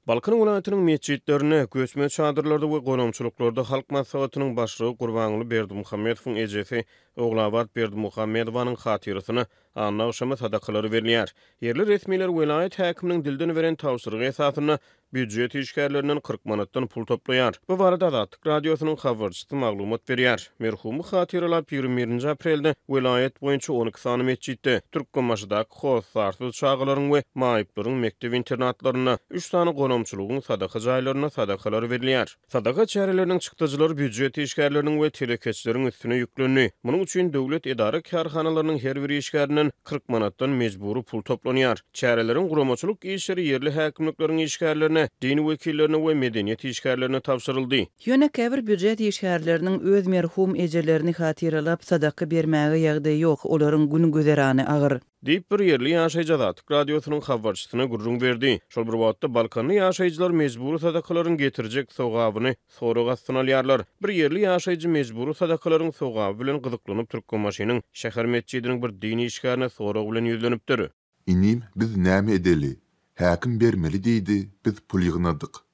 Balkan welaýatynyň metjitlerinde, göçme çadyrlarda we gonamçylyklarda Halk Maslahatynyň Başlygy Gurbanguly Berdimuhamedowyň ejesi Ogulabat Berdimuhamedowanyň hatyrasyna anna agşamy sadakalary berilýär. Ýerli resmiler welaýat häkiminiň dilden beren tabşyrygy esasynda býujet işgärlerinden 40 manatdan pul toplaýar. Bu barada Azatlyk Radiosynyň habarçysy maglumat berýär. Merhumy hatyralap, 21-nji aprelde welaýat boýunça 12 sany metjitde, Türkmenbaşydaky hossarsyz çagalaryň we maýyplaryň mekdep-internatlarynda, üç sany gonamçylygyň sadaka jaýlarynda sadakalar berilýär. Sadaka çäreleriniň çykdajylary býujet işgärleriniň we telekeçileriň üstüne ýüklendi. Munuň üçin döwlet edara-kärhanalarynyň her bir işgärinden 40 manatdan mejbury pul toplanýar. Çäreleriň guramaçylyk işleri ýerli häkimlikleriň işgärlerine, din wekillerine we medeniýet işgärlerine tabşyryldy. Ýöne käbir býujet işgärleriniň öz merhum ejelerini hatyralap sadaka bermäge ýagdaýy ýok, olaryň gün-güzerany agyr. Diýip, bir ýerli ýaşaýjy Azatlyk Radiosynyň habarçysyna gürrüň berdi. Şol bir wagtda, balkanly ýaşaýjylar mejbury sadakalaryň getirjek sogabyny sorag astyna alýarlar. Bir ýerli ýaşaýjy mejbury sadakalaryň sogaby bilen gyzyklanyp, Türkmenbaşynyň şäher metjidiniň bir din işgärine sorag bilen ýüzlenipdir. Inim, biz näme edeli? Häkim bermeli diýdi, biz pul ýygnadyk.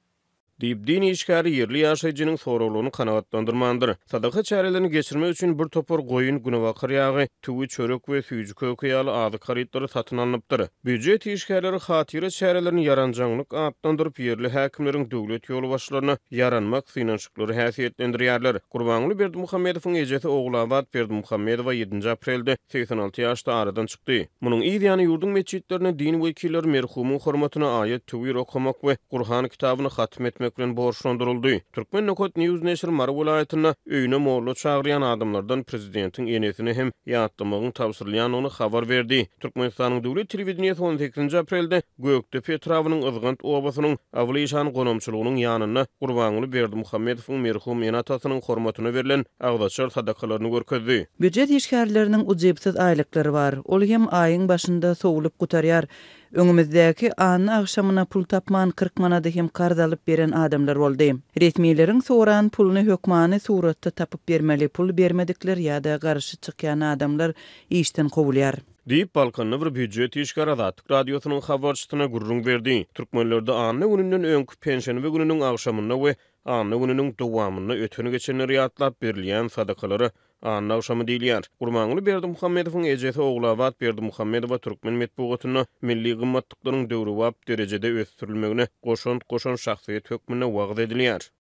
Diýip, din işgäri ýerli ýaşaýjynyň soraglaryny kanagatlandyrmandyr. Sadaka çärelerini geçirmek üçin bir topar goýun, günebakar ýagy, tüwi, çörek we süýji-köke ýaly azyk harytlary satyn alnypdyr. Býujet işgärleri hatyra çärelerini ýaranjaňlyk atlandyryp, ýerli häkimleriň döwlet ýolbaşçylaryna ýaranmak synanyşyklary häsiýetlendirýärler. Gurbanguly Berdimuhamedowyň ejesi Ogulabat Berdimuhamedowa ýedinji aprelde 86 ýaşda aradan çykdy. Munuň yz ýany ýurduň metjitlerinde din wekilleri merhumyň hormatyna aýat-töwir okamak we Gurhan kitabyny hatm etmek bilen borçlandyryldy. Turkmen. News neşiri Mary welaýatynda öýüne molla çagyrýan adamlardan prezidentiň enesini hem ýatlamagyň tabşyrylýandygyny habar berdi. Türkmenistanyň döwlet telewideniýesi on sekizinji aprelde Gökdepe etrabynyň Yzgant obasynyň Abyl işan gonamçylygynyň ýanynda Gurbanguly Berdimuhamedowyň merhum ene-atasynyň hormatyna berlen agzaçar sadakalaryny görkezdi. Býujet işgärleriniň ujypsyz aýlyklary bar. Ol hem aýyň başynda sowlup gutarýar. Öňümizdäki anna agşamyna pul tapman 40 manady hem karz alyp beren adamlar boldy. Resmileriň soran puluny hökmany suratda tapyp bermeli, pul bermedikler ýa-da garşy çykýan adamlar işden kowulýar. Diýip, Balkanda bir býujet işgäri Azatlyk Radiosynyň habarçysyna gürrüň berdi. Türkmenlerde anna gününden öňki penşenbe gününiň agşamynda we anna gününiň dowamynda öten-geçenleri ýatlap berilýän sadakalara anna agşamy diýilýär. Gurbanguly Berdimuhamedowyň ejesi Ogulabat Berdimuhamedowa türkmen metbugatynda milli gymmatlyklaryň döwrebap derejede ösdürilmegine goşant goşan şahsyýet hökmünde wagyz edilýär.